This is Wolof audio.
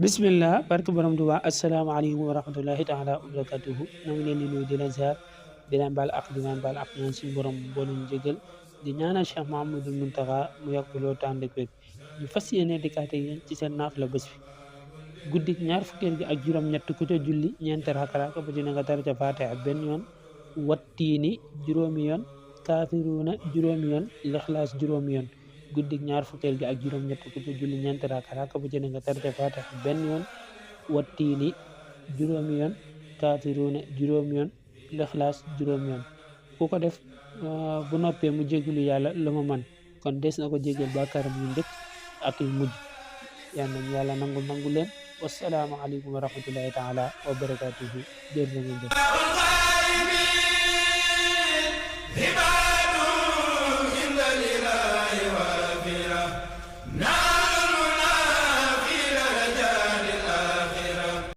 bismillah barke borom Tuubaa asalaamaaleykum wa rahmatullahi taala wa barakatuhu ñoo ngi leen di nuyu di leen ziar di leen baal ak di leen baal ak ñaan suñu borom boolu ñu jégal di ñaanal Cheikh Mouhamadoul Mountakha mu yàgg loo tànn ak wér ñu fas yéene dikkaate yéen ci seen naafila bés bi guddik ñaar fukkeel gi ak juróom-ñett ku ca julli ñeenti raaka bu ci ne nga tari ca Faatiha benn yoon wattiini juróomi yoon kaafiruuna juróomi yoon lixlaas juróomi yoon guddik ñaar fukkeel gi ak juróom-ñett ku ca julli ñeenti raaka bu ci ne nga tari ca Faatiha benn yoon wattiini juróomi yoon kaafiruuna juróomi yoon lixlaas juróomi yoon ku ko def bu noppee mu jégalu yàlla la ma man kon des na ko jégal bàkkaaram yu njëkk ak yu mujj yàlla nangu leen wassalaamu aleykum wa rahmatullahi taala wa barakatuhu jërë ngeen jëf